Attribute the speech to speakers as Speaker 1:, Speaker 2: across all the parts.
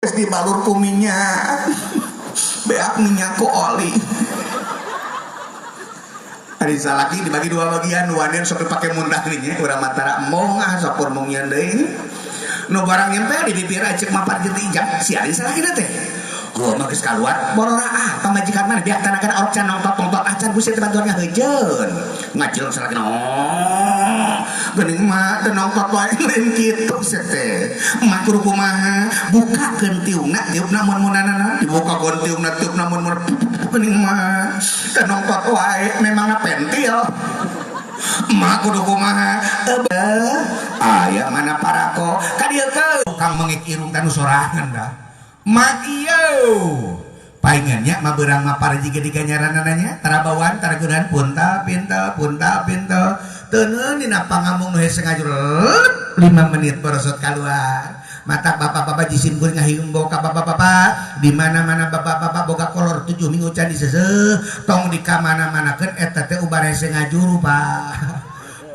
Speaker 1: Geus dibalur ku minyak, beak minyak ku oli. Ari salaki dibagi dua bagian, nu wanen sok dipake muntah nya, urang mah tara embung ah sok mungyeun deui. Nu barang nyempel di bibir cek mapar jeung ijam si ari salakina teh. Gua mah geus kaluar, borora ah pamajikan mana biak tanagan orok can nongtot nongtot acan buset bantuan ngaheujeun. Ngajil salakina. Oh, geuning mah teu nongtot wae lain kitu sia teh. Mah kudu kumaha? Bukakeun tiungna, tiupna mun-munanana, dibukakeun tiungna, tiupna mun-mun geuning mah teu nongtot wae memangna pentil. Mah kudu kumaha? Aya mana parako? Ka dieu ke tukang mengik irung tanu sorangan dah. Ma iyo. Paingan nya mah beurang mah paraji ge diganyaranana tara bawaan tara geunahan puntal pintal puntal pintal. Teu dina pangamung nu hese ngajur 5 menit borosot keluar. Mata bapak-bapak jisim kuring ngahimbau ka bapak-bapak di mana-mana bapak-bapak boga kolor 7 minggu can diseseuh tong di kamana-manakeun eta teh ubar hese ngajuru Pak.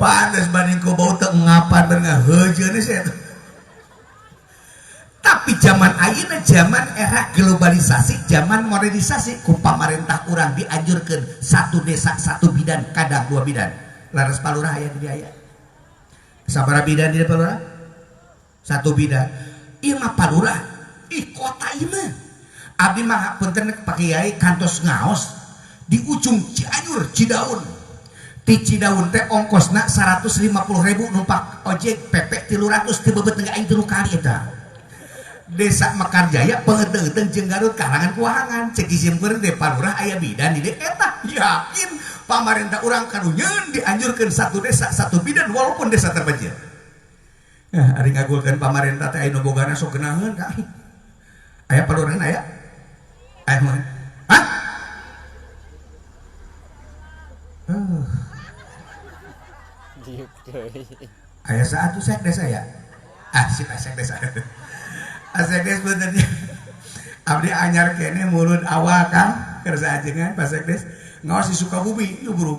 Speaker 1: Pantes banding ku bau teu ngapan bener ngaheujeun sih eta. Tapi zaman ayeuna zaman era globalisasi, zaman modernisasi ku pamarentah urang dianjurkeun satu desa satu bidan, kadang dua bidan. Laras palurah aya di dieu aya. Sabaraha bidan di palurah? Satu bidan. Ieu mah palurah. Ih kota ieu mah. Abdi mah punten Pak Kiai kantos ngaos di ujung Cianjur Cidaun. Ti Cidaun teh ongkosna 150.000 numpak ojek PP 300 teu bebeut aing tilu kali eta. Desa Mekarjaya pengeteung-eteung jeung Garut kalangan kuahangan cek isim kuring teh palurah aya bidan di dieu eta yakin pamarentah urang karunyeun dianjurkeun satu desa satu bidan walaupun desa terpencil. Ya, ari ngagulkeun pamarentah teh aya nu bogana sok geunaheun ka. Aya palurahan aya? Aya mah. Hah?
Speaker 2: Diuk deui.
Speaker 1: Aya saatu sekdes aya? Ah, sip sekdes. Sekdes benernya. Abdi anyar kene mulut awal Kang kersa ajengan Pak Sekdes ngaos di Sukabumi ieu buru.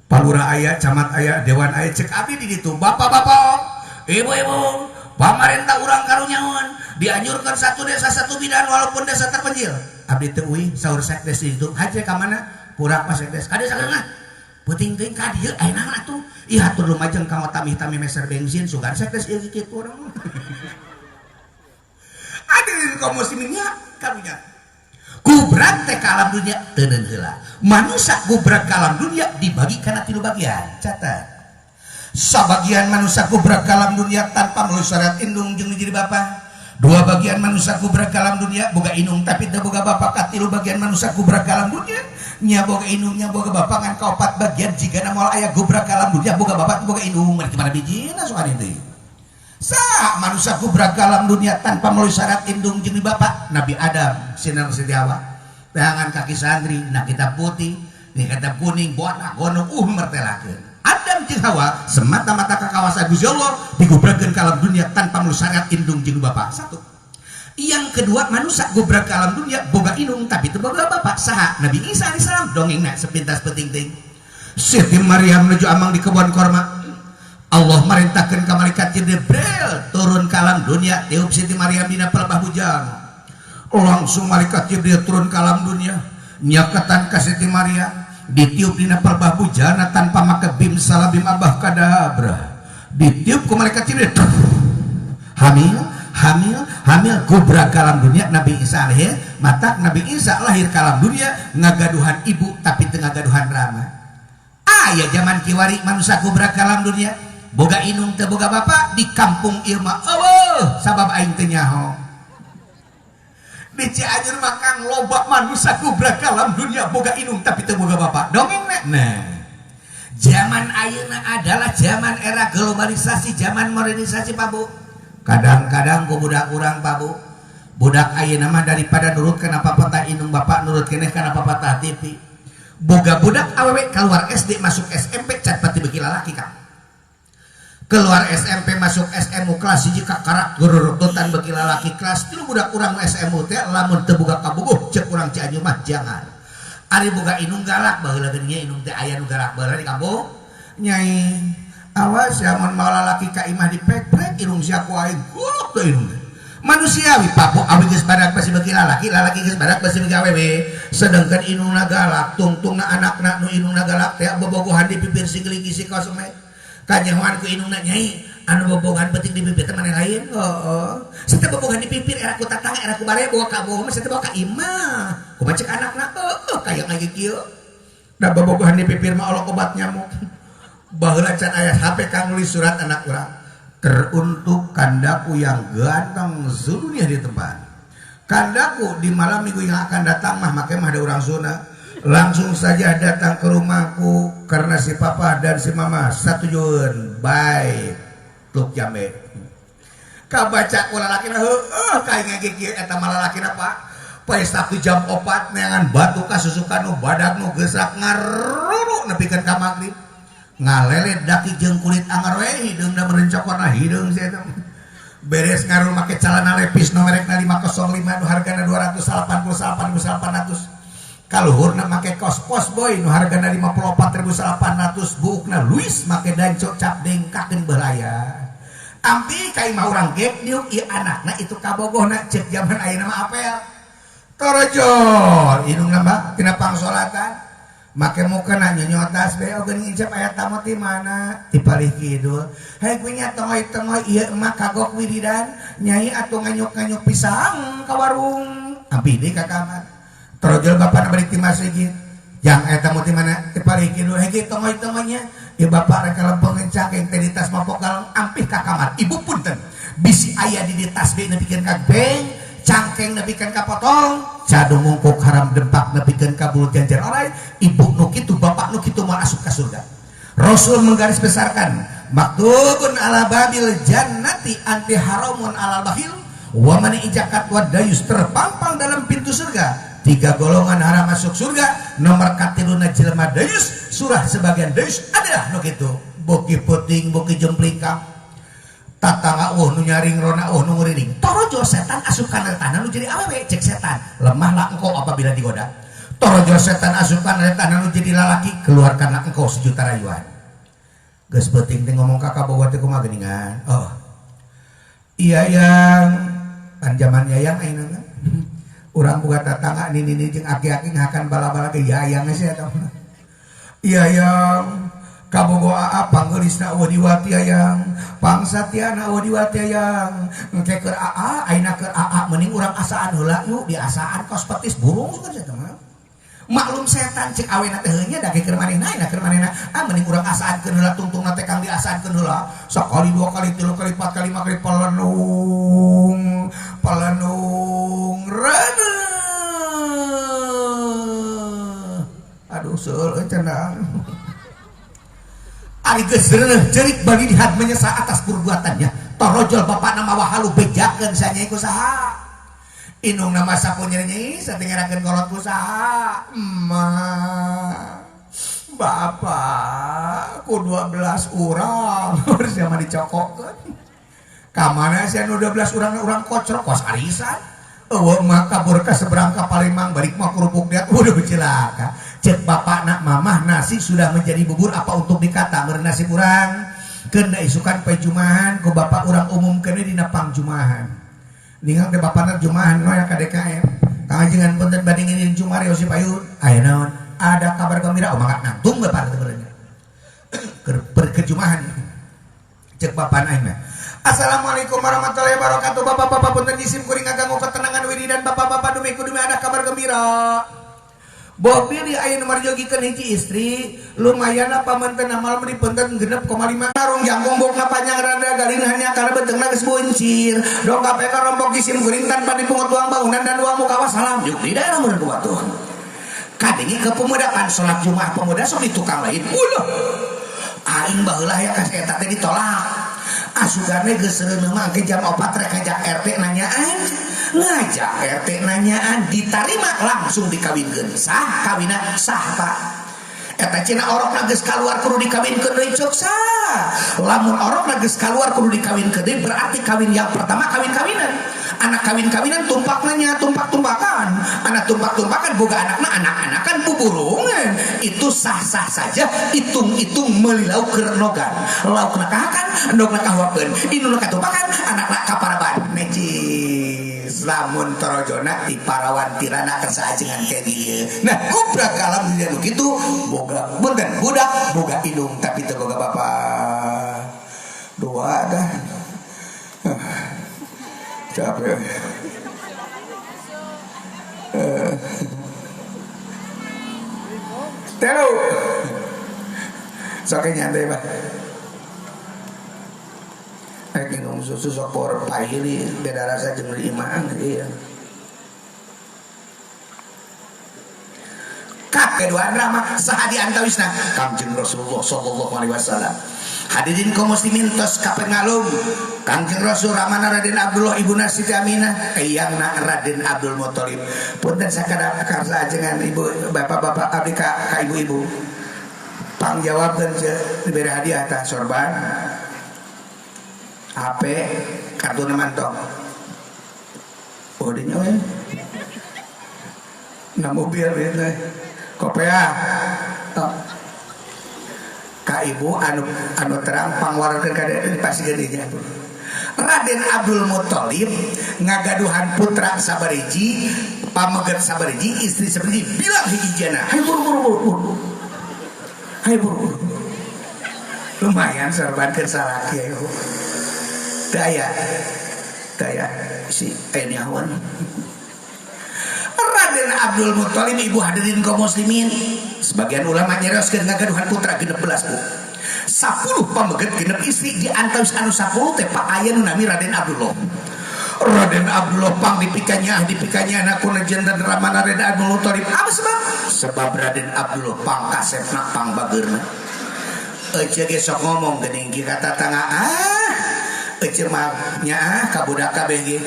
Speaker 1: Palurah aya, camat aya, dewan aya cek abdi di ditu. Bapak-bapak, ibu-ibu, pamarentah urang karunyaun dianjurkan satu desa satu bidan walaupun desa terpencil. Abdi teu uih saur sekdes di ditu. Haje ka mana? Purak Pak Sekdes. Ka desa geunah. Peuting teuing ka dieu aya naon atuh? Ih hatur lumajeng ka tamih tami meser bensin sugan sekdes ieu kitu urang. Hadirin kaum musliminnya karunya. Gubrak teh ka alam dunia teuneun heula. Manusia gubrak ka alam dunia dibagi kana tilu bagian. Catat. Sabagian manusia gubrak ka alam dunia tanpa melalui syarat indung jeung jadi bapa. Dua bagian manusia gubrak ka alam dunia boga indung tapi teu boga bapa. Katilu bagian manusia gubrak ka alam dunia nya boga indung nya boga bapa ngan kaopat bagian jigana moal aya gubrak ka alam dunia boga bapa boga indung. Mari mana bijina soal itu. Sa manusia gubrak ka alam dunia tanpa melalui syarat indung jeung bapa Nabi Adam sinar Siti Hawa. Tangan kaki santri na kitab putih, ni kitab kuning, botak gonong mertelakeun. Adam jeung Hawa semata-mata kakawasan Gusti Allah digubrakeun ka alam dunia tanpa melalui syarat indung jeung bapa. Satu. Yang kedua manusia gubrak ka alam dunia boga indung tapi teu boga bapa. Saha? Nabi Isa alaihissalam dongengna sepintas penting-ting. Siti Maryam nuju amang di kebun korma. Allah merintahkan ke malaikat Jibril turun ke alam dunia tiup Siti Maryam dina pelebah bujang. Langsung malaikat Jibril turun ke alam dunia nyakatan ka Siti Maryam ditiup dina pelebah bujana tanpa make bim salabim abah kadabra. Ditiup ku malaikat Jibril. Hamil, hamil, hamil gubrak ke alam dunia Nabi Isa alaihi. Mata Nabi Isa lahir ke alam dunia ngagaduhan ibu tapi teu ngagaduhan rama. Aya zaman kiwari manusia gubrak ke alam dunia boga indung teu boga bapa di kampung ieu mah eueuh sabab aing teu nyaho. Di Cianjur mah kang loba manusia gubrak ke alam dunia boga indung tapi teu boga bapa. Dongengna. Nah, zaman ayeuna adalah zaman era globalisasi, zaman modernisasi Pak Bu. Kadang-kadang ku budak urang Pak Bu. Budak ayeuna mah daripada nurut kana papatah indung bapak nurut keneh kana papatah TV. Boga budak awewe keluar SD masuk SMP can pati beuki lalaki Kang. Keluar SMP masuk SMU kelas 1 kakarak gerurututan beuki lalaki kelas 3 budak urang SMU teh lamun teu boga kabogoh ceuk urang Cianjur mah jangan. Ari boga indung galak baheula geuning nya indung teh aya nu galak baheula di kampung. Nyai awas ya mun mawa lalaki ka imah dipek-pek indung sia ku aing golok teh indung teh. Manusiawi papu awi geus badag pasti beuki lalaki, lalaki geus badag pasti beuki awewe. Sedangkan indungna galak, tungtungna anakna nu indungna galak teh bobogohan di pipir si geligi si kosme. Kanyahoan ku indungna nyai, anu bobogohan penting di pipir teh maneh lain. Heeh. Sete bobogohan di pipir era ku tatangga, era ku bare bawa ka bohong, sete bawa ka imah. Kumaha cek anakna? Heueuh kaya lagi kieu. Da bobogohan di pipir mah olok obat nyamuk. Baheula can aya HP kang nulis surat anak urang. Teruntuk kandaku yang ganteng sedunia di tempat. Kandaku di malam minggu yang akan datang mah make mah ada orang zona. Langsung saja datang ke rumahku karena si papa dan si mama satujuan. Baik. Tuk jambe. Kabaca ku lalakina heueuh kaing ge kieu eta mah lalakina Pak. Poe Sabtu jam 4 neangan batu kasusukan nu badak nu gesak ngaruru nepikeun ka magrib. Ngalele daki jeung kulit angar we hideungna meureun cokor hideung sia eta. Beres ngarul make calana lepis nu merekna 505 nu hargana 288.800. Kaluhurna make kaos pos boy nu hargana 54.800 buukna Luis make danco cap dengkakeun beulaya. Ampi ka imah urang gep diuk ieu anakna itu kabogohna cek jaman ayeuna mah apel. Torojol indungna mah tina pangsolatan. Make mukena nyonyotas be oge ngincep aya tamu ti mana ti palih kidul. Hei kunya tongoy-tongoy ieu emak kagok wiridan nyai atuh nganyuk-nganyuk pisang ka warung. Ampi deui ka kamar. Torojol bapana balik ti masjid. Jang aya tamu ti mana ti palih kidul. Hei ge tongoy-tongoynya ieu bapak rek kalempeng cangkeng teh di tas mapok galeng ampih ka kamar. Ibu punten bisi aya di tas be nepikeun ka beng cangkeng nepikeun ka potong cadung ngungkuk haram dempak nepikeun ka bulu janjar orai. Ibu nu kitu bapak nu kitu moal asup ka surga. Rasul menggaris besarkan maktubun ala babil jannati anti haramun ala bakhil wa man ijakat wa dayus terpampang dalam pintu surga. Tiga golongan haram masuk surga. Nomor katiluna jelema dayus surah sebagian dayus adalah nu kitu boki puting boki jemplingkang tatangga eueuh nu nyaring rona eueuh nu nguriling. Torojo setan asup kana tanah nu jadi awewe cek setan lemahlah engkau apabila digoda. Torojo setan asup kana tanah nu jadi lalaki keluarkanlah engkau sejuta rayuan. Geus beuting teh ngomong ka kabogoh teh kumaha geuningan. Oh iya yang panjaman yayang ayeuna mah urang boga tatangga nini-nini jeung aki-aki ngahakan bala-bala ge yayang geus eta mah. Iya yang kabogo aa pangeulisna eueuh diwati ayang pangsatiana eueuh diwati ayang engke keur aa ayeuna keur aa mending urang asaan heula yuk diasaan kos petis burung sugan sia mah. Maklum setan cek awena teh heunya da keur manehna ayeuna keur manehna ah mending urang asaankeun heula tungtungna teh kang diasaankeun heula sakali dua kali tilu kali empat kali lima kali pelenung pelenung reuneuh aduh seueur euy cenah. Ari geus reuneuh jerik bagi lihat menyesal atas perbuatannya. Torojol bapakna mawa halu bejakeun sanyai ku saha. Indungna mah sapu nyeri satingerakeun kolot ku saha. Emak bapak ku 12 urang sia mah dicokokeun. Ka mana sia nu 12 urang urang kocrok kos arisan. Eueuh mah kabur ka seberang ka Palembang balik mah kerupuk dia waduh cilaka. Cek bapakna mamah nasi sudah menjadi bubur apa untuk dikata meureun nasib urang. Keun da isukan poe jumahan ku bapak urang umumkeun dina pangjumahan. Ningang teh bapakna jumahan no ya ka DKM. Kangajengan punten bade nginin Jumario si payun. Aya naon? Ada kabar gembira oh mangga nangtung bapak teh meureun. Keur perkejumahan. Cek bapakna aing mah. Assalamualaikum warahmatullahi wabarakatuh. Bapak-bapak punten jisim kuring ngaganggu ketenangan wiridan bapak-bapak demi kudu ada kabar gembira. Bobi di aya nu marjogikeun hiji istri, lumayan apa menten amal meni punten 6,5 tarung jangkung bokna panjang rada galing hanya karena beuteungna geus buncir. Dong KPK rompok jisim kuring tanpa dipungut uang bangunan dan uang muka wassalam. Yuk di daerah mun kuwatuh. Kadenge ke pemuda kan salat Jumat pemuda sok di tukang lain. Ulah. Aing baheula ya ka eta teh ditolak. Asugane geus reuneuh mah engke jam 4 rek ngajak RT nanyaan. Ngajak RT nanyaan ditarima langsung dikawinkeun. Sah kawina sah Pak. Eta cenah orokna geus kaluar kudu dikawinkeun deui cok sah. Lamun orokna geus kaluar kudu dikawinkeun deui berarti kawin yang pertama kawin-kawinan. Anak kawin-kawinan tumpak nanya tumpak-tumpakan. Anak tumpak-tumpakan boga anakna anak-anakan buburungan. Itu sah-sah saja hitung-hitung melilau keur nogan. Laukna kahakan, endogna kahuakeun. Indungna katumpakan, anakna kaparaban. Necit. Lamun torojona ti parawan tirana kersa ajengan teh dieu. Nah, gubrak alam dunia nu kitu boga punten budak boga indung tapi teu boga bapa. Dua dah. Capek. Telu. Sok nyantai, Pak. Rek minum susu sok por pahili beda rasa jeung di imah ieu. Kakeduaan drama saha di antawisna Kangjeng Rasulullah sallallahu alaihi wasallam. Hadirin kaum muslimin tos kapengalung Kangjeng Rasul ramana Raden Abdullah ibuna Siti Aminah eyangna Raden Abdul Muthalib. Punten sakadap karsa ajengan ibu bapak-bapak abdi ka ibu-ibu. Pangjawabkeun ceuk dibere hadiah tah sorban. HP kartu mantong. Oh dinya we. Na mobil ieu teh. Kopea. Tok. Ka ibu anu terang pangwarkeun ka dieu pasti geuning nya. Raden Abdul Muthalib ngagaduhan putra sabariji, pameget sabariji, istri sabariji, bilang hiji jana. Hayu buru buru buru. Hayu buru buru. Lumayan sorban keur salaki ayo. Daya daya si nyawan. Raden Abdul Muthalib ibu hadirin kaum muslimin, sebagian ulama nyarioskeun ngagaduhan putra 16 bu. 10 pameget genep istri di antawis anu 10 teh pak aya nu nami Raden Abdullah. Raden Abdullah pang dipikanya anakuna jantan ramana Raden Abdul Muthalib. Apa sebab? Sebab Raden Abdullah pang kasepna pang bageurna. Ece ge sok ngomong geuning ki ka tatangga ah ece mah nyaah ka budak kabeh ge.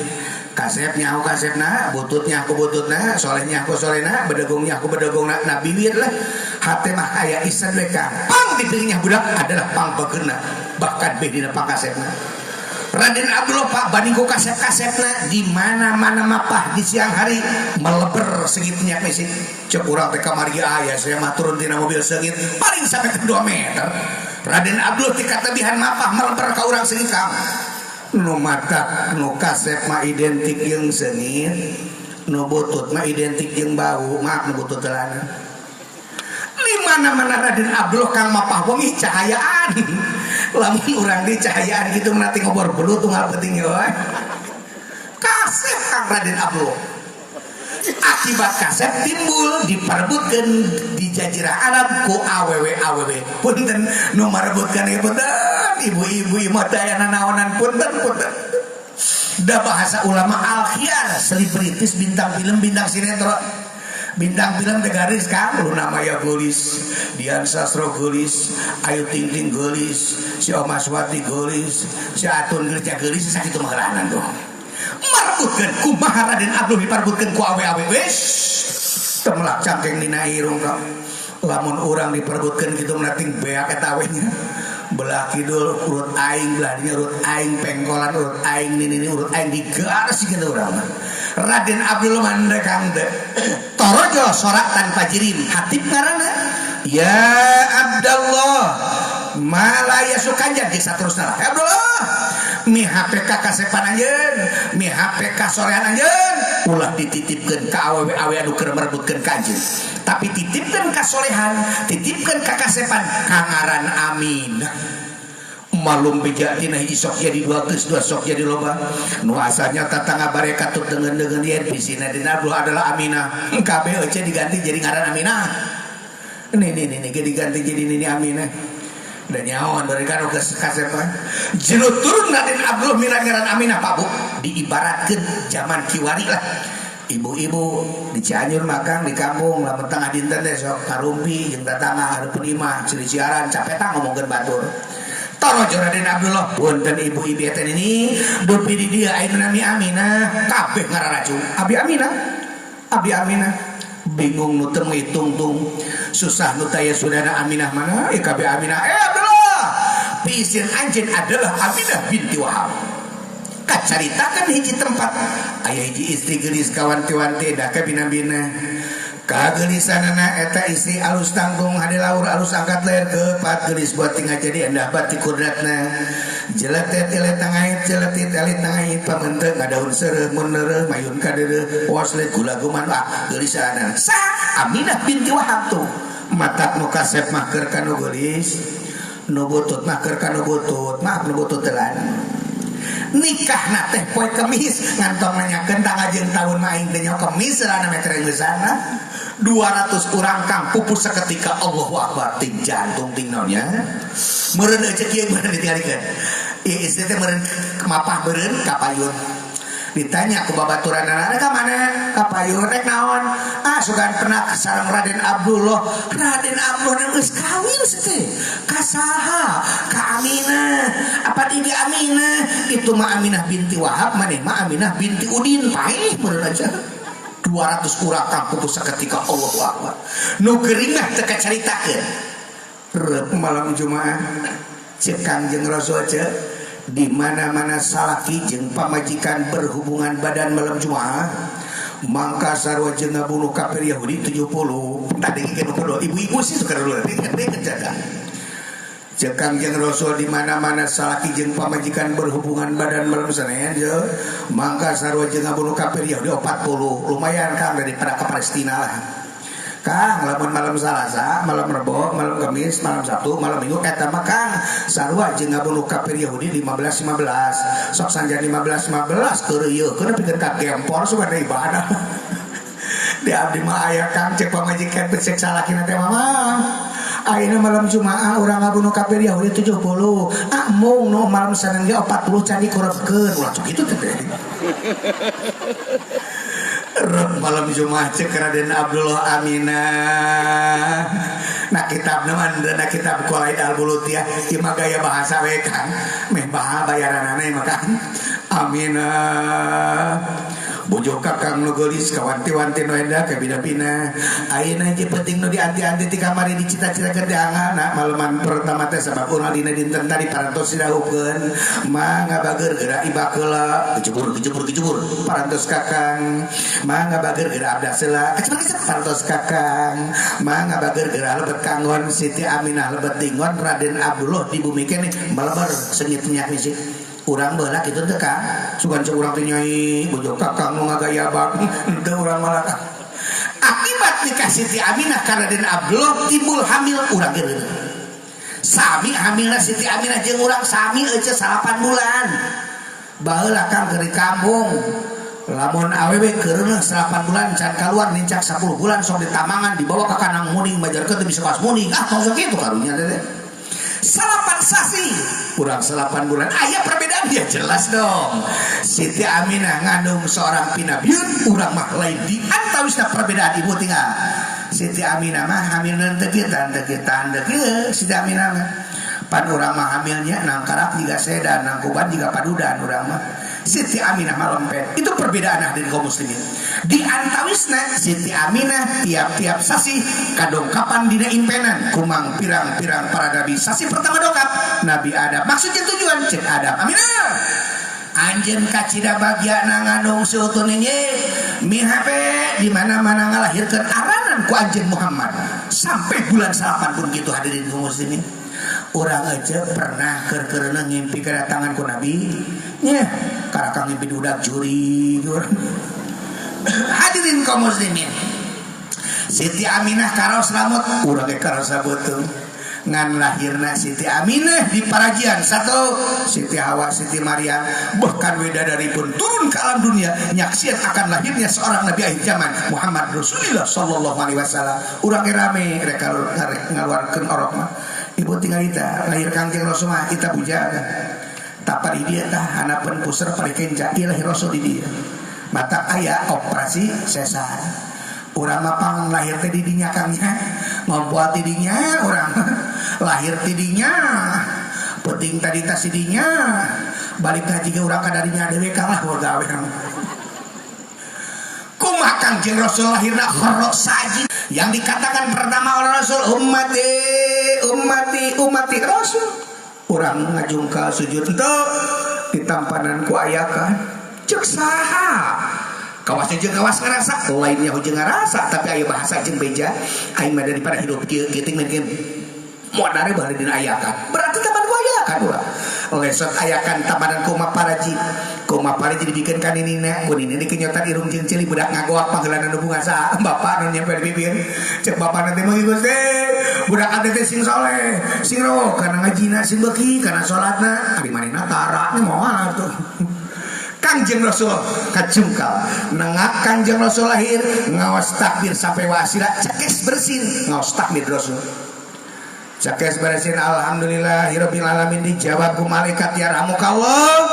Speaker 1: Kasep nyaho kasepna, bututnya aku bututna, solehnya aku solehna, bedegongnya aku bedegongna, nah bibir lah. Hate mah aya isen we kang. Pang dipilihnya budak adalah pang bageurna, bahkan beh dina pang kasepna. Raden Abdullah pak banding ku kasep-kasepna di mana-mana mapah di siang hari meleber segitunya mesih. Cek urang teh kamari aya saya mah turun tina mobil seungit paling sampai ke 2 meter. Raden Abdullah ti katebihan mapah meleber ka urang seungit kang. Nu matak nu kasep mah identik jeung seungit, nu butut mah identik jeung bau, maaf nu butut telana. Di mana-mana Raden Abdullah kang mapah wengi cahayaan. Lamun urang di cahayaan kitu nanti ngobor belut tunggal penting ye. Kasep kang Raden Abdullah. Akibat kasep timbul diperebutkeun di jazirah Arab ku awewe-awewe. Punten nu marebutkeun ieu punten ibu-ibu ieu mah teh aya nanaonan punten punten. Da bahasa ulama al-khiyar selebritis bintang film bintang sinetron. Bintang film teh garis kang Luna Maya geulis, Dian Sastro geulis, Ayu Ting Ting geulis, si Omaswati geulis, si Atun geulis, ya geulis sakitu mah heulanan tuh. Marebutkeun kumaha Raden Abdul diperebutkeun ku awe-awe wis temelak cangkeng dina irung ka. Lamun urang diperebutkeun kitu mah beak eta we nya. Belah kidul urut aing, belah dinya urut aing, pengkolan urut aing, nini urut aing digaris kitu urang mah. Raden Abdul Mandek kang teh torojo sorak tanpa jirim hatib ngaranna ya Abdullah malaya sukanjan jeung saterusna lah. Abdullah mi HP ka kasepan anjeun, mi HP ka sorean anjeun, ulah dititipkeun ka awewe-awe anu keur merebutkeun ka anjeun. Tapi titipkeun ka solehan, titipkeun ka kasepan ka ngaran Aminah. Malum beja tina hiji sok jadi dua geus dua sok jadi loba. Nu asalnya tatangga bare katut deungeun-deungeun yen bisina dina Abdullah adalah Aminah. Kabeh eueuh diganti jadi ngaran Aminah. Ini ini diganti jadi nini Aminah. Dan nyaon dari kan geus kasepan. Jero turun Raden Abdullah miran ngaran Aminah Pak Bu diibaratkeun zaman kiwari lah. Ibu-ibu di Cianjur makang di kampung lamun tengah dinten teh sok karumpi jeung tatangga hareupeun imah ciri-ciaran capetang ngomongkeun batur. Torojo Raden Abdullah punten ibu-ibu eta ini dupi di dieu aya nu nami Aminah kabeh ngararacu Abi Aminah Abi Aminah bingung nu teu ngitung-tung susah nu taya sudana Aminah mana kabeh Aminah Abdullah pisin anjeun adalah Aminah binti Wahab. Kacaritakan hiji tempat aya hiji istri geulis kawanti-wanti da ka bina-bina kageulisanana eta istri alus tanggung hade laur alus angkat leher kepat geulis buat tinggal jadi endah bati kudratna Jeletet ilet tangait jeletit elit tangait pamente ngadaun seureuh mun neureuh mayun kadeudeuh wasle gula guman ah geulisanana. Sa Aminah binti Wahab tuh matak nu kasep mah keur ka nu geulis, nu butut mah keur ka nu butut, maaf nu butut telan. Nikahna teh poe Kemis ngantong nanyakeun tangajeng tahun mah aing teh nyaho Kemis rana meter geusana 200 urang kang pupus seketika. Allahu Akbar, ting jantung ting naonnya meureun euceuk ieu meureun ditinggalikeun ieu istri teh meureun mapah meureun ka payun. Ditanya ku babaturanana, "Ka mana?" "Ka payun." "Rek naon?" "Ah, sugan pernah sareng Raden Abdullah." Raden Abdullah geus kawin teh ka saha? Ka Aminah. Apa di Aminah itu mah Aminah binti Wahab, maneh mah Aminah binti Udin. Paeh meureun aja 200 urang pupus seketika. Allahu Akbar. Nu gering mah teu kacaritakeun. Reup malam Jumaah, cek Kangjeng Rasul, cek di mana-mana salaki jeung pamajikan berhubungan badan malam Jumaah mangka sarua jeung ngabunuh kafir Yahudi 70. Tadi nu kedua ibu-ibu sih suka dulu deket jaga. Cek Kangjeng Rasul, di mana-mana salaki jeung pamajikan berhubungan badan malam Senin je mangka sarua jeung ngabunuh kafir Yahudi 40. Lumayan, Kang, daripada ke Palestina lah, Kang. Lamun malam Salasa, malam Rebo, malam Kamis, malam Sabtu, malam Minggu eta mah, Kang, sarua jeung ngabunuh kafir Yahudi 15 15. Sok sanjan 15 15 keur ieu keur pikeun ka gempor sugan ibadah. Di abdi mah aya, Kang, cek pamajikan cek salakina teh, "Mama, ayeuna malam Jumaah urang ngabunuh kafir Yahudi 70. Ah, mung nu malam Senin ge 40 can dikurebkeun." Ulah sok kitu teh. Rep malam Jumat, cek Raden Abdullah, "Aminah." Nah, kitab mah, nah, kitab Qolaid al Bulutiyah ieu mah gaya bahasa we, Kang, meh baha bayaranana mah, Kang. "Aminah, bojo kakang nu geulis kawanti-wanti nu endah kabina-bina. Ayeuna je penting nu dianti-anti ti kamari dicita-citakeun diangan malaman pertama teh sabab urang dina dinten tadi parantos didawuhkeun. Mangga bager geura ibak heula, kecebur kecebur kecebur, parantos kakang. Mangga bager geura abdas heula, kecebur kecebur, parantos kakang. Mangga bager geura lebet kanggon." Siti Aminah lebet dingon Raden Abdullah di bumi kene melebar sengit minyak misik. Urang baheula kitu teh, Kang, sugan cek urang teh, "Nyai, bojo kakang nu ngagayabak." Henteu, urang malah akibat nikah Siti Aminah ka Raden Abdullah timbul hamil. Urang ge sami hamilna Siti Aminah jeung urang sami euceu 9 bulan. Baheula, Kang, keur di kampung lamun awewe keureuneuh 9 bulan can kaluar, nincak 10 bulan sok ditamangan, dibawa ke kanang muning, majarkeun teu bisa kawas muning. Ah, tong sok kitu karunya teh. 9 sasi, kurang 9 bulan, aya perbedaan ya jelas dong. Siti Aminah ngandung seorang pinabiun, urang mah lain. Di antawisna perbedaan, ibu tinggal Siti Aminah mah hamil teu kieu teu kieu teu kieu. Siti Aminah mah pan urang mah hamilnya nangkarak juga sedan, nangkuban juga padudan urang mah. Siti Aminah mah lempet. Itu perbedaan hadirin kaum muslimin. Di antawisna Siti Aminah tiap-tiap sasi kadongkapan dina impenan kumang pirang-pirang para nabi. Sasi pertama dongkap Nabi Adam. Maksudnya tujuan cek Adam, "Aminah, anjeun kacida bagiana ngandung seutun ini mihape di mana-mana ngalahirkeun aranan ku anjeun Muhammad." Sampai bulan salapan pun gitu, hadirin kaum muslimin. Urang aja pernah keur-keurna ngimpi kedatangan ku Nabi nya, karakang ngimpi udah juri. Hadirin kaum muslimin, Siti Aminah karaos lamut, urang ge karaos beuteung. Ngan lahirna Siti Aminah di parajian satu Siti Hawa, Siti Maryam, bahkan widadari pun turun ke alam dunia nyaksian akan lahirnya seorang nabi akhir zaman, Muhammad Rasulullah sallallahu alaihi wasallam. Urang ge rame rek ngaluarkeun orok mah. Ibu tinggal ita lahir Kangjeng Rasul mah ita bujang tapa di dia tah hanapeun puser paling kenca ieu lahir Rasul di dia mata aya operasi sesar. Urang mah pang lahir teh di dinya, Kangnya, ngompol ti dinya. Urang lahir ti dinya, penting tadi tas di dinya, balik ngaji ge urang kadarinya dewe, Kang, lah gawe. Kumaha Kangjeng Rasul lahirna? Kharra sajid. Yang dikatakan pertama oleh Rasul, "Ummati, ummati, ummati Rasul." Urang ngajungkal sujud henteu ditampanan ku ayakan. Cek saha? Kawasnya jeung kawas ngarasa, lainnya jeung ngarasa, tapi aya bahasa jeung beja aing mah daripada hidup kieu kieu teh mending modare bari dina ayakan. Berarti taman ku aya. Kadua lesot ayakan tamanan kuma paraji kuma paraji dibikeun ka ninina ku nini dikenyotan irung jeung ceuli budak ngagoak panggelan nu bunga saha bapak nu nyampe di bibir cek bapak nanti mah Gusti budak ate teh sing soleh sing roh kana ngajina sing beuki kana salatna ari manehna tara nya moal atuh. Kangjeng Rasul kacungkal nengak Kangjeng Rasul lahir ngaos takbir sampai wasila cekes bersin ngaos takbir Rasul cekes bersin alhamdulillahirabbil alamin dijawab ku malaikat yarhamukallah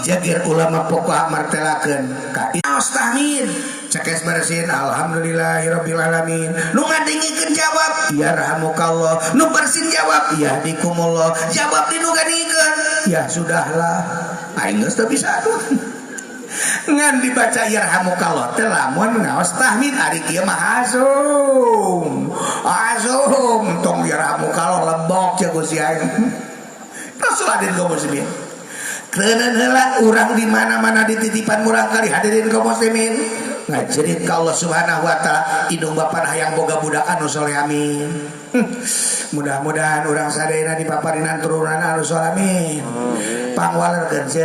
Speaker 1: jagir ulama pokok martelakeun ka ngaos tahmid cekes bersin alhamdulillahirabbil alamin nu ngadengikeun jawab yarhamukallah nu bersin jawab yahdikumullah jawab di nu ngadengikeun ya sudahlah aing geus teu bisa atuh ngan dibaca yarhamukallah teh lamun ngaos tahmid ari kieu mah asum asum tong yarhamukallah lebok ceuk Gusti aing. Rasul hadirin kaum muslimin keuneun heula urang di mana-mana dititipan murang kali hadirin kaum muslimin ngajerit ka Allah Subhanahu wa taala indung bapa hayang boga budak anu soleh amin. Mudah-mudahan urang sadayana dipaparinan turunan anu soleh amin. Pangwalerkeun ce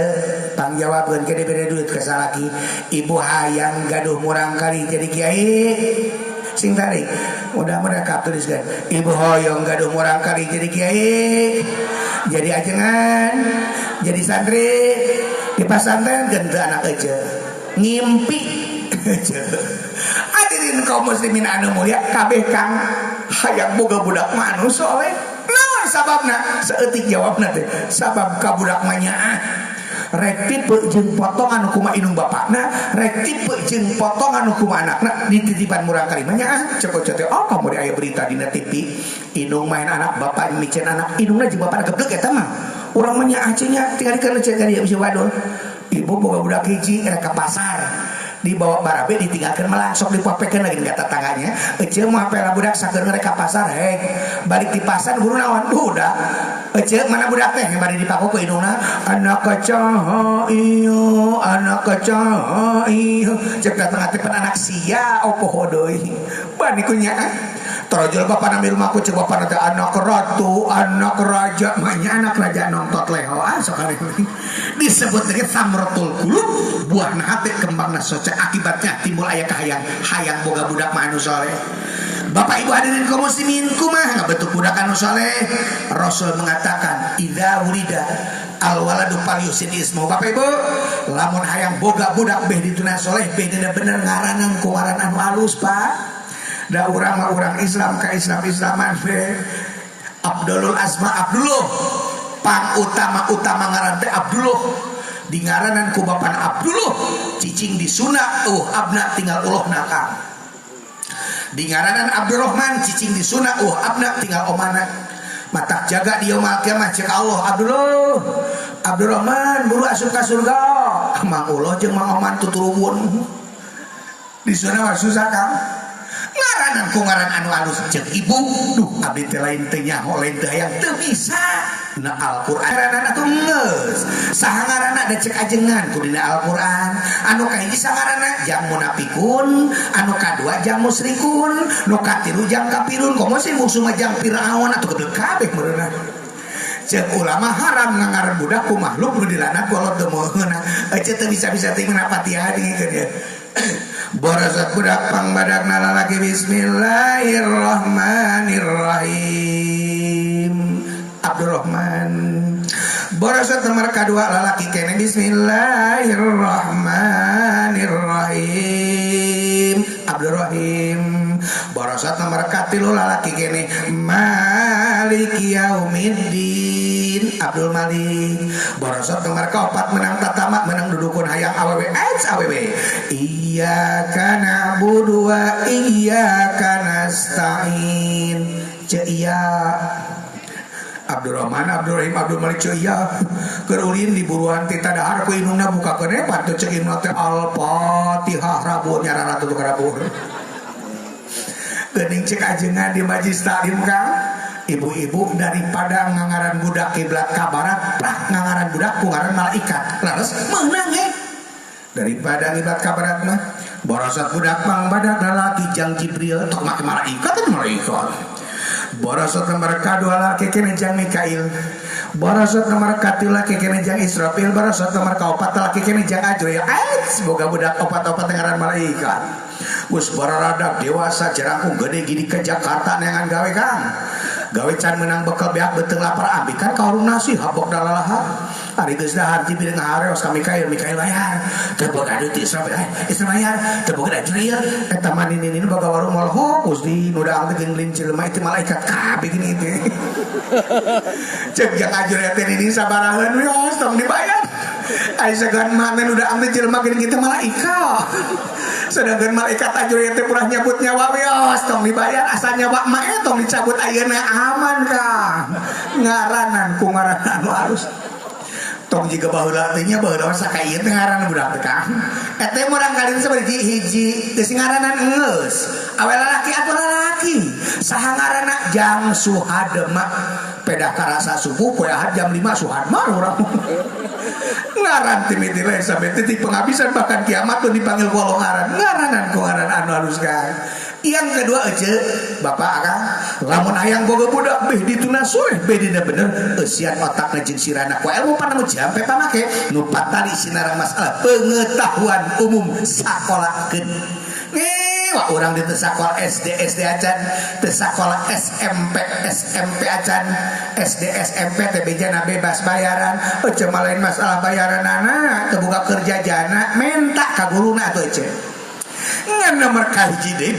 Speaker 1: pangjawabkeun ke dibere duit ka salaki ibu hayang gaduh murang kali jadi kiai sing tarik mudah-mudahan katuliskeun ibu hoyong gaduh murang kali jadi kiai jadi ajengan jadi santri di pasantren teu anak ece ngimpi ece. Hadirin kaum muslimin anu mulia kabeh kang hayang boga budak mah anu soleh naon sababna saeutik jawabna teh sabab ka budak mah nyaah rek tipe jeung potongan kumaha indung bapakna rek tipe jeung potongan kumaha anakna dititipan murang kali mah nyaah cek teh oh kamari aya berita dina TV indung main anak bapak micen anak indungna jeung bapakna geblek eta mah urang mah nyaah cenah tingalikeun cek ka dieu bisa wadul ibu boga budak hiji rek ka pasar dibawa barabe ditinggalkan malah sok dipapekeun lagi ka tetangganya eceu mah pela budak sakeun rek ka pasar heg balik di pasar guru naon budak eceu mana budak teh bari dipaku ku indungna anak kecah iyo anak kecah iyo cek datang ati anak sia opo deui bani ku nyaah torojol bapak nami rumahku cek bapak teh anak ratu anak raja mah anak raja nongtot leho ah sok disebut lagi samratul qulub buahna hate kembangna soce akibatnya timbul aya kahayang hayang boga budak mah anu soleh. Bapak Ibu hadirin kaum muslimin kumaha ngabentuk budak anu soleh? Rasul mengatakan idza wulida al waladu falyusin ismu. Bapak Ibu lamun hayang boga budak beh dituna soleh beh dina bener ngaranan ku ngaran anu alus Pak. Da urang mah urang Islam ka Islam-Islaman be Abdulul Asma Abdullah pang utama-utama ngaran teh Abdullah di ngaranan ku bapana Abdullah cicing di sunah abna tinggal uloh nakang di ngaranan Abdurrahman cicing di sunah abna tinggal omana matak jaga di yaumul kiamah cek Allah Abdullah Abdurrahman buru asup ka surga Mang Uloh jeung Mang Oman tuturubun di sunah mah susah kang ngaranan ku ngaran anu alus cek ibu duh abdi teh lain teu nyaho lain teu hayang teu bisa na Al-Qur'an ngaranana atuh geus saha ngaranna da cek ajengan ku dina Al-Qur'an anu kahiji sangaranna jang munafikun anu kadua jang musyrikun nu katilu jang kafirun komo sih musuh mah jang Firaun atuh geblek kabeh meureunna cek ulama haram ngangaran budak ku makhluk nu dilaknat ku Allah teu meunang ece teu bisa-bisa teh menapatihan dingikeun ya. Borosot budak pangbadakna lalaki bismillahirrahmanirrahim Abdurrahman. Borosot nomor kedua lalaki kene bismillahirrahmanirrahim Abdurrahim. Borosot nomor katilu lalaki kene Maliki Yaumiddin Abdul Malik. Borosot nomor kaopat menang tatama menang dudukun hayang awewe ais awewe iyyaka na'budu wa iyyaka nasta'in ce iya Abdurrahman Abdurrahim Abdul Malik ce iya keur ulin di buruan ti tadahar ku indungna bukakeun patut ceuk indungna teh Al-Fatihah Rabu nyarana tuh Rabu geuning cek ajengan di majlis taklim kang ibu-ibu daripada ngangaran budak kiblat ka barat prak ngangaran budak ku ngaran malaikat laras meunang he daripada ngiblat ka barat mah borosot budak pang badak lalaki jang Jibril tok make malaikat teh malaikat borosot nomor kadua laki kene jang Mikail Barosot nomor katilu laki keneh jang Israfil, barosot nomor kaopat laki keneh jang Ajrail. Aits boga budak opat-opat ngaran malaikat. Geus bararadak dewasa jarangkung gede gini ke Jakarta neangan gawe Kang. Gawe can menang bekal beak beuteung lapar ambikan ka warung nasi habok dalalaha. Ari geus dahar jibil ngahareos ka Mikail, Mikail bayar. Teu boga duit Israfil, Israfil bayar, teu boga Ajrail. Eta mah nini boga warung molho Gusti nu daang teh geuning jelema itu malaikat kabeh gini teh. Cek jang Ajrail teh nini sabaraheun wios tong dibayar. Ai sagan mah nu daang teh jelema geuning kitu malaikat. Sedangkan malaikat Ajrail teh purah nyabut nyawa wios tong dibayar asal nyawa mah tong dicabut ayeuna aman Kang. Ngaranan ku ngaran anu alus. Tong jiga baheula teh nya baheula saka ieu teh ngaran budak teh Kang. Eta murang kali sabari hiji geus ngaranan geus. Awe lalaki atuh lalaki. Saha ngaranna Jang Suhadma. Pedah karasa subuh poe Ahad jam 5 Suhadma urang. Ngaran timiti lain sampai titik penghabisan bahkan kiamat pun dipanggil ku Allah ngaran. Ngaranan ku ngaran anu halus Kang. Yang kedua ece bapak akang lamun hayang boga budak beh dituna soleh beh dina bener eusian otakna jeung sirana ku ilmu panemu jampe pamake nu patali sinarang masalah pengetahuan umum sakolakeun. Ngewa urang di teu sakola SD SD acan teu sakola SMP SMP acan SD SMP teh bejana bebas bayaran ece mah lain masalah bayaran anak teu boga kerja jana menta ka guruna atuh ece. Ngan nomor kahiji deui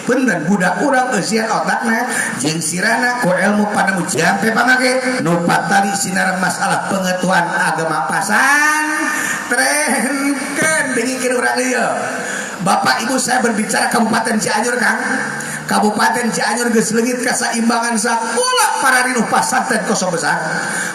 Speaker 1: punten budak urang eusian otakna jeung sirana ku ilmu panemu jampe pamake nu patali sinareng masalah pengetahuan agama pasan trenkeun dengikeun urang ieu. Bapak Ibu saya berbicara Kabupaten Cianjur Kang. Kabupaten Cianjur geus leungit kasaimbangan sakola para rinuh pasantren kosong besar.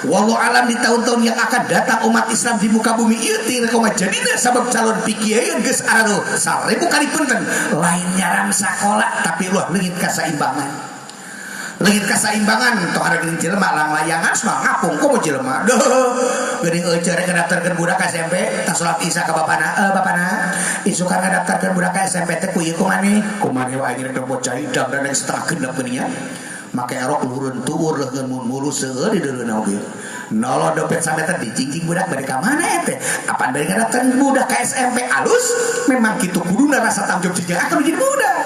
Speaker 1: Wallahu alam di tahun-tahun yang akan datang umat Islam di muka bumi ieu teu kumaha jadina sabab calon pikieu geus arano 1000 kali punten lain nyaram sakola tapi ulah leungit kasaimbangan. Leungit kasaimbangan tong ada geuning jelema langlayangan semua ngapung komo jelema. Duh, geuning euceu rek ngedaftarkeun budak ka SMP tas salat Isya ka bapana, bapana isukan ngedaftarkeun budak ka SMP teh ku ieu kumaneh? Kumaneh wae rek bocah hidang dan yang setengah genep geuning nya. Make erok luhureun tuur leuheun mun mulus seueur di deuleuna oge. Nolo dompet sameter dijingjing budak bade ka mana teh? Apan bade ngedaftarkeun budak ka SMP alus? Memang kitu kuduna rasa tanggung jawab akan jadi budak.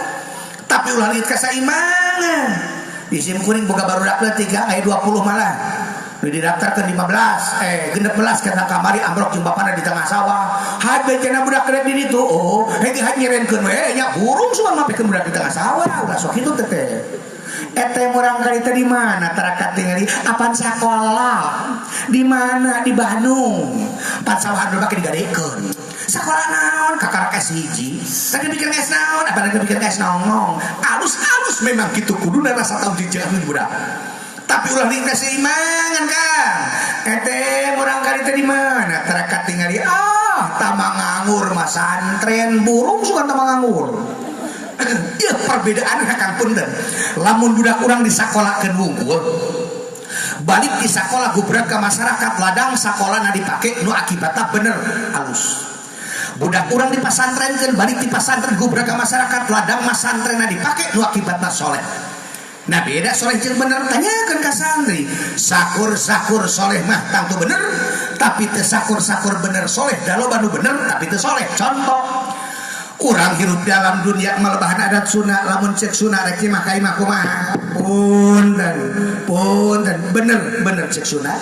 Speaker 1: Tapi ulah leungit kasaimbangan. Di sim kuring boga barudak leutik aya 20 malah. Nu didaftarkeun 15, 16 kana kamari ambrok jeung bapana di tengah sawah. Hade cenah budak rek di ditu. Oh, hege hade nyerenkeun we nya burung sugan mapekeun budak di tengah sawah. Ulah sok kitu teh teh. Eta murang kali teh di mana tara katingali apan sakola? Di mana? Di Bandung. Pan sawah anu bake digadekeun. Sakola naon? Kakarak S1. Tadi bikin S naon? Apa lagi bikin S nongong? Alus-alus memang kitu kuduna rasa tanggung jawab budak. Tapi ulah dikasih imangan Kang. Ete murang kali teh di mana? Tara katingali ah tamang nganggur mah santren burung suka tamang nganggur. Ieu perbedaan Kang punten. Lamun budak urang disakolakeun wungkul balik di sakola gubrak ke masyarakat ladang sakola na dipake nu akibatna bener alus. Budak urang dipasantrenkeun balik di pasantren gubrak ke masyarakat ladang masantren na dipake nu akibatna soleh. Nah beda soleh jeung bener tanyakeun ka santri. Sakur-sakur soleh mah tangtu bener tapi teu sakur-sakur bener soleh da loba nu bener tapi teu soleh. Contoh urang hirup dalam dunia malebahan adat Sunda lamun cek Sunda rek mah ka imah kumaha punten punten bener bener cek Sunda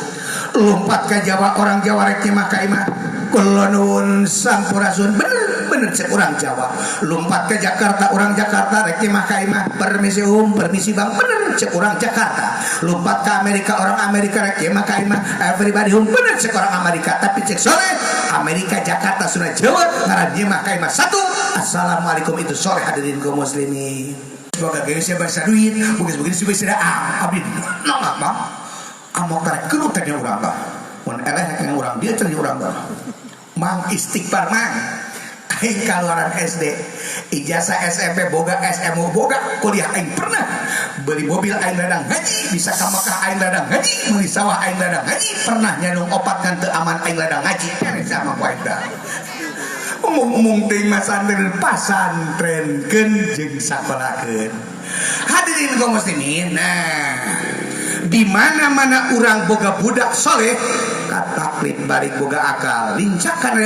Speaker 1: lompat ka Jawa orang Jawa rek mah ka imah kula nuwun sampurasun bener bener cek orang Jawa lompat ke Jakarta orang Jakarta rek mah ka imah permisi um permisi bang bener cek orang Jakarta lompat ke Amerika orang Amerika rek mah ka imah everybody home bener cek orang Amerika tapi cek soleh Amerika Jakarta Sunda Jawa ngaran dia mah ka imah satu assalamualaikum itu soleh hadirin kaum muslimin semoga geus bahasa duit mungkin begini supaya ah abdi no apa amok tarik kelut teh urang bah mun eleh rek urang dia cari urang bah mang istighfar mang aing kaluaran SD ijazah SMP boga SMU boga kuliah aing pernah beli mobil aing ladang haji bisa ka Mekah aing ladang haji meuli sawah aing ladang haji pernah nyandung opat kan teu aman aing ladang haji beres sama ku aing dah umum-umum teuing masantren pasantrenkeun jeung sakolakeun hadirin kaum muslimin. Nah Di mana-mana urang boga budak soleh, kataklid balik boga akal, lincahkan.